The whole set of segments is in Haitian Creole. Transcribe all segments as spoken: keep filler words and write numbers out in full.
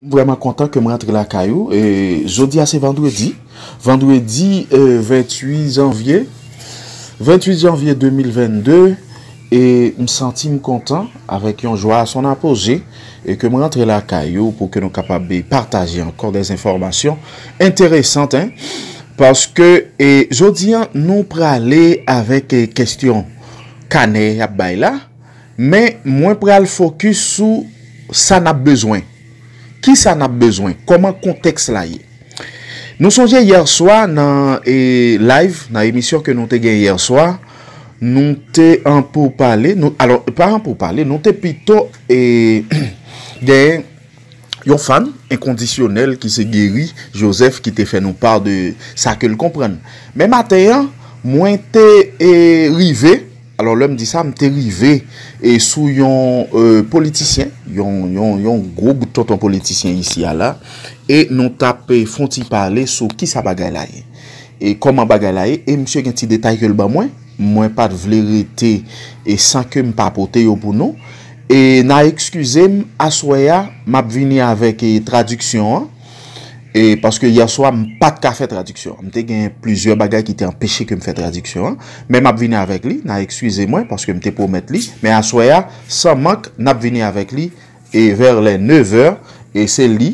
M vrèman kontan ke m rantre lakay ou. E, jodi a se vandredi. Vandredi, e, venntuit janvye. Venntuit janvye de mil vennde. E m santi m kontan avèk yon jwa a son apoje. E ke m rantre lakay ou pou ke nou kapab pataje ankò de enfòmasyon enteresan, en. Paske, e, jodi a, nou prale avèk, e, kestyon kanè y ap bay la. Men mwen pral fokis sou sa n ap bezwen. Kisa n ap bezwen? Kòman kontèks la ye? Nou sonje yè swa nan, e, live, nan emisyon ke nou te gen yè swa, nou te an pou pale, nou, alò, pa an pou pale, nou te pito, e, gen yon fan enkondisyonèl ki se Guéry Joseph ki te fè nou pa de sa ke l konprann. Men maten an, mwen te, e, rive, alò lè m di sa, m te rive, e, sou yon, e, politisyen, yon, yon, yon gwo bout tonton politisyen isi a la, e nou t ap, e, fè yon ti pale sou kisa bagay la ye. E kòman bagay la ye, e misye gen ti detay ke l ban mwen, mwen pa t vle rete, e san ke m pa pote yo pou nou. E n a ekskize m, aswè a, m ap vini avèk, e, tradiksyon an. E paske yè swa, m pa t ka fè tradiksyon. M te gen plizyè bagay ki te anpeche ke m fè tradiksyon an. Men m ap vini avèk li, n a ekskize mwen, paske m te pwomèt li. Men aswè a, san mank, n ap vini avèk li, e vè lè nevè, e se li.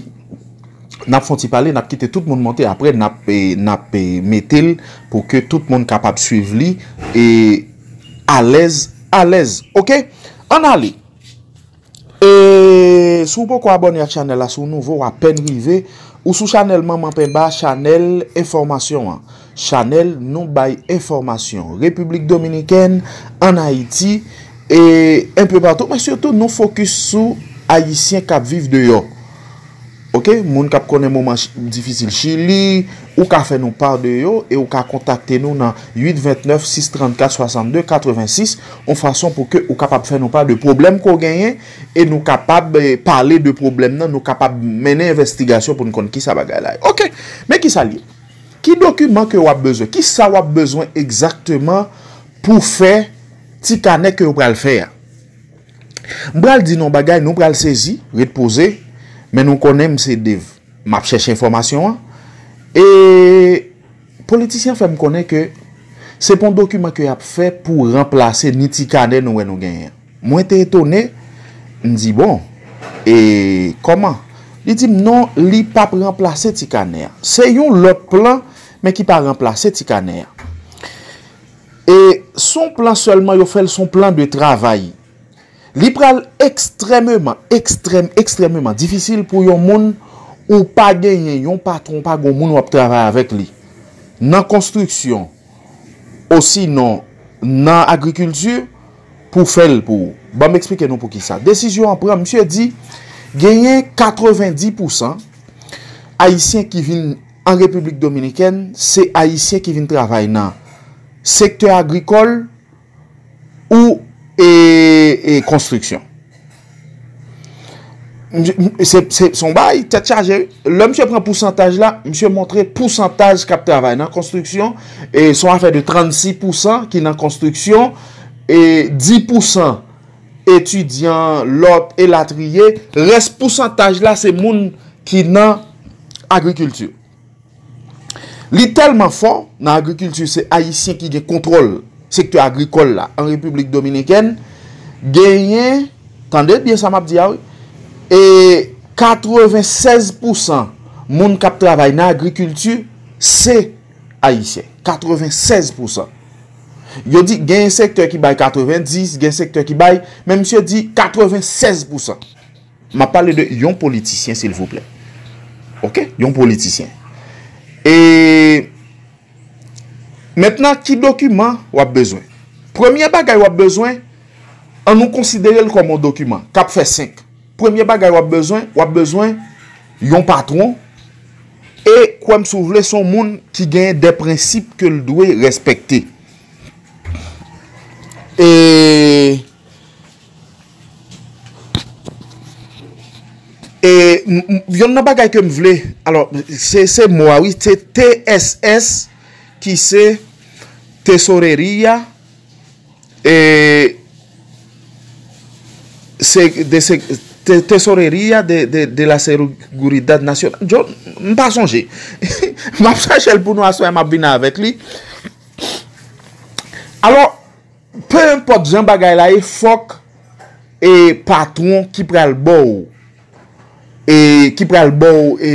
N ap fè yon ti pale, n ap kite tout moun monte, apre n ap, e, n ap, e, mete l pou ke tout moun kapab swiv li, e alèz, alèz. Oke? Ann ale. E si w poko abòne ak chanèl la, si w nouvo, w apèn rive, ou sou chanèl Manman Penba, chanèl enfòmasyon an. Chanèl nou bay enfòmasyon. Repiblik Dominikèn, ann Ayiti, e enpe patou, men sitou nou fokis sou Ayisyen k ap viv deyò. Oke, moun k ap konnen moman ch-, difisil Chili, ou ka fè nou pa de yo e ou ka kontakte nou nan uit ventnèf sis trannkat swasannde katrevensis, yon fason pou ke ou kapab fè nou pa de pwoblèm ke w genyen e nou kapab, eh, pale de pwoblèm nan, nou kapab mennen envestigasyon pou n konn kisa bagay la ye. Oke, men kisa l ye? Ki dokiman ke w ap bezwen? Kisa w ap bezwen egzakteman pou fè ti kanè ke w pral fè a? M pral di nou yon bagay, nou pral sezi, ret poze, men nou konnen m se Dave. M ap chèche enfòmasyon an. E politisyen fè m konnen ke se pa yon dokiman ke y ap fè pou ranplase ni ti kanè nou wè nou genyen an. Mwen te etone, m di, bon, e kòman? Li di m non, li p ap ranplase ti kanè a. Se yon lòt plan, men ki pa ranplase ti kanè a. E s on plan sèlman, yo fè l s on plan de travay. Li pral ekstrèmeman, ekstrèm, ekstrèmeman difisil pou yon moun ou pa genyen yon patwon, pa gen yon moun w ap travay avèk li nan konstriksyon, osinon nan agrikilti, pou fè l pou ou. Ban m eksplike nou poukisa. Desizyon an pran, misye di, genyen katrevenndis pousan Ayisyen ki vin an Repiblik Dominikèn, se Ayisyen ki vin travay nan sektè agrikòl ou, e, e konstriksyon. M, m, se, se, se yon bagay tèt chaje, wi. Lè misye pran pousantaj la, misye montre pousantaj k ap travay nan konstriksyon, e se yon afè de trannsis pousan ki nan konstriksyon, e dis pousan etidyan, lòt, elatriye. Rès pousantaj la, se moun ki nan agrikilti. Li tèlman fò nan agrikilti, se Ayisyen ki gen kontwòl sektè agrikòl la an Repiblik Dominikèn. Genyen, tande byen sa m ap di a, wi, e katrevennsèz pousan moun k ap travay nan agrikilti, se Ayisyen. Katrevennsèz pousan. Yo di, gen sektè ki bay katrevenndis, gen sektè ki bay, men misye di katrevennsèz pousan. M ap pale de yon politisyen, silvouplè. Oke? Yon politisyen. E mentnan, ki dokiman w ap bezwen? Premye bagay w ap bezwen, an nou konsidere l kòm yon dokiman k ap fè senk. Premye bagay w ap bezwen, w ap bezwen yon patwon. E kwè m si w vle, se yon moun ki gen de prensip ke l dwe respekte. E E, m, m, yonn nan bagay ke m vle, alò, se, se mo a, wi, se T S S ki se tesoreria, e, se, de, se, Te- Tesorería de, de, de la Seguridad Nacional. Yo, m pa sonje. M ap chache l pou nou aswè, m ap vin avèk li. Alò, pe enpòt jan bagay la ye, fòk e patwon ki pral ba w, e ki pral ba w, e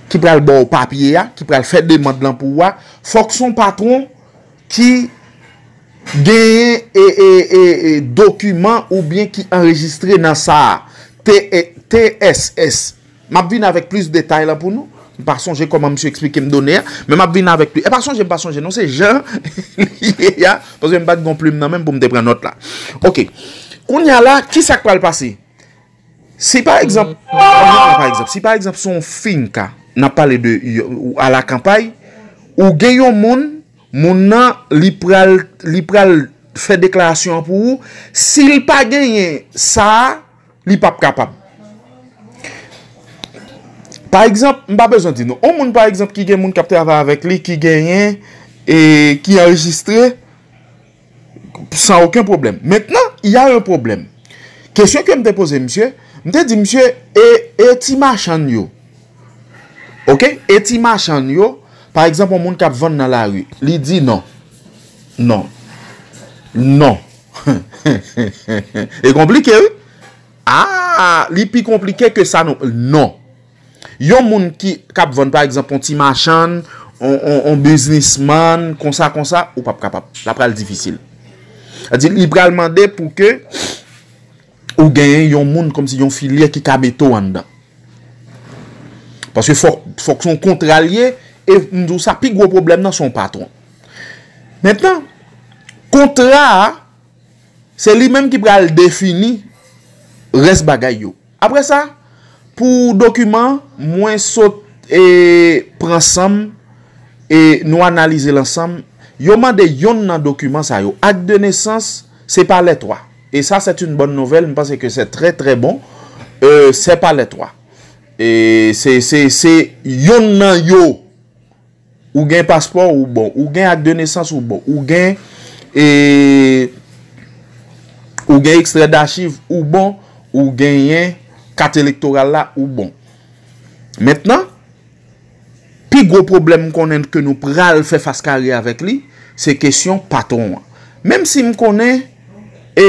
ki pral ba w papye a, ki pral fè demann lan pou ou a, fòk se yon patwon ki genyen e, e, e, e, dokiman oubyen ki anrejistre nan sa a, T S S. M ap vin avèk plis detay lan pou nou. M pa sonje kòman misye eksplike m done a, men m ap vin avèk plis. E pa sonje, m pa sonje, non, se jan li ye a, paske m pa t gon plim nan men m pou m te pran nòt la. Oke. Kounye a la, ki sa k pral pase? Si pa egzanp, pa egzanp, si pa egzanp, se yon finka, n ap pale de, a la kanpay, ou gen yon moun, moun nan, li pral, li pral fè deklarasyon an pou ou. Si l pa genyen sa a, li p ap kapab. Pa egzanp, m pa bezwen di nou. Yon moun, pa egzanp, ki gen moun k ap travay avèk li, ki genyen, e ki anrejistre, san okenn pwoblèm. Mentnan, y a un problème. Kesyon ke m te poze misye, m te di misye, e, e ti machann yo? Oke? E ti machann yo, pa egzanp, yon moun k ap vann nan lari, li di non. Non. Non. E konplike, wi. Ah, li pi konplike ke sa, non. Non. Yon moun ki, k ap vann, pa egzanp, yon ti machann, yon, yon, yon biznismann, konsa, konsa, ou p ap kapab. L ap pral difisil. Sa di, li pral mande pou ke ou genyen yon moun kòmsi yon filyè ki ka mete w anndan. Paske fòk, fòk se yon kontra l ye, e m di w sa, pi gwo pwoblèm nan se yon patwon. Mentnan, kontra a, se li menm ki pral defini rès bagay yo. Apre sa, pou dokiman, mwen sot, e, pran san m, e nou analize l ansanm. Yo mande yonn nan dokiman sa yo. Acte de naissance, c'est par les trois. Et ça, c'est une bonne nouvelle. M panse ke c'est très, très bon. Euh, c'est par les trois. E se, se, se yonn nan yo. Ou gen paspò, ou bon. Ou gen acte de naissance, ou bon. Ou gen, e, ou gen ekstrè d'achiv, ou bon. Ou genyen kat elektoral la, ou bon. Mentnan, pi gwo pwoblèm m konnen ke nou pral fè fas kare avèk li, se kesyon patwon an. Menm si m konnen, e,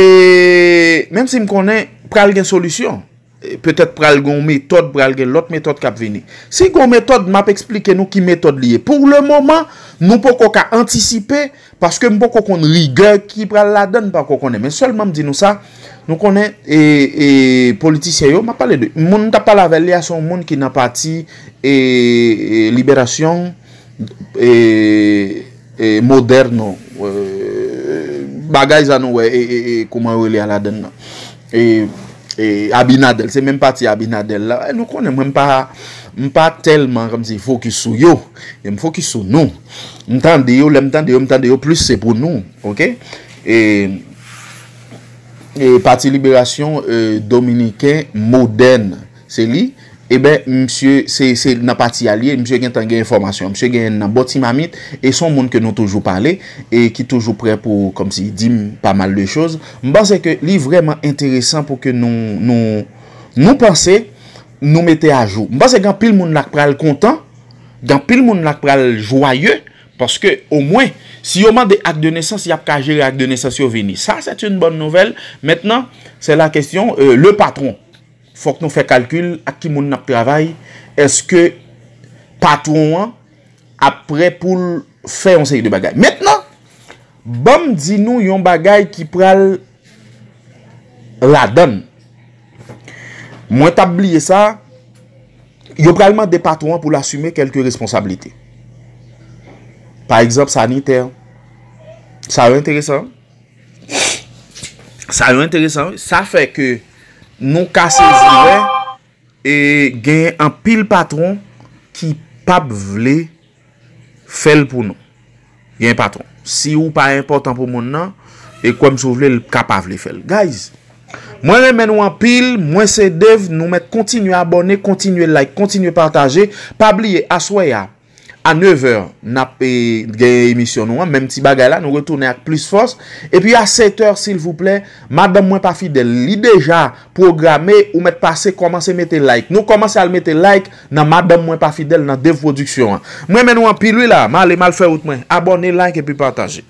menm si m konnen pral gen solisyon. E, petèt pral gen yon metòd, pral gen lòt metòd k ap vini. Si gen yon metòd, m ap eksplike nou ki metòd li ye. Pou le moman, nou poko ka antisipe, paske m poko konn rigè ki pral ladan, m poko konnen. Men sèlman m di nou sa, nou konnen, e, e, politisyen yo, m ap pale de, moun m t ap pale avè l, li a se yon moun ki nan pati, e, e, Liberasyon, e, e, Moderno, e, bagay sa nou wè, e, e, e, kouman yo rele a ladan nan. E, e, Abinader, se menm pati Abinader la. E, nou konnen, mwen, m pa, m pa tèlman, kòmsi, fokis sou yo. E m fokis sou nou. M tande yo, lè m tande yo, m tande yo plis, se pou nou, oke? E, e Pati Liberasyon, e, Dominiken Modèn, se li. Eben, misye, se, se nan pati a l ye, misye gentan gen enfòmasyon. Misye genyen nan bò ti mamit, e se yon moun ke nou toujou pale, e ki toujou prè pou, kòmsi, di m pa mal de choz. M panse ke li vrèman enteresan pou ke nou, nou, nou panse, nou mete ajou. M panse gen anpil moun la k pral kontan, gen anpil moun la k pral jwaye, paske omwen, si yo mande acte de naissance, y ap ka jere acte de naissance yo vini. Ça, c'est une bonne nouvelle. Maintenant, c'est la question, euh, le patron. Fòk nou fè kalkil ak ki moun n ap travay. Èske patwon an ap prè pou l fè yon seri de bagay? Mentnan, ban m di nou yon bagay ki pral ladan l. Mwen t ap bliye sa, yo pral mande patwon an pou l asime kèlke responsablite. Pa egzanp, sanitè. Sa yo enteresan. Sa yo enteresan, wi. Sa fè ke nou ka sezi wè, e gen anpil patwon ki p ap vle fè l pou nou. Gen patwon. Si ou pa enpòtan pou moun nan, e kwè m si w vle, l ka pa vle fè l. Guys, mwen renmen nou anpil, mwen se Dave, nou mèt kontinye abòne, kontinye like, kontinye pataje. Pa bliye, aswè a, A nevè, n ap e, gen emisyon nou an, menm ti bagay la, nou retounen ak plis fòs. Epi a setè, silvouplè, madanm mwen pa fidèl, li deja pwograme, ou mèt pase, kòmanse mete like. Nou kòmanse al mete like nan madanm mwen pa fidèl nan Dave Production an. Mwen renmen nou anpil wi la, m ale m al fè wout mwen. Abòne, like epi pataje.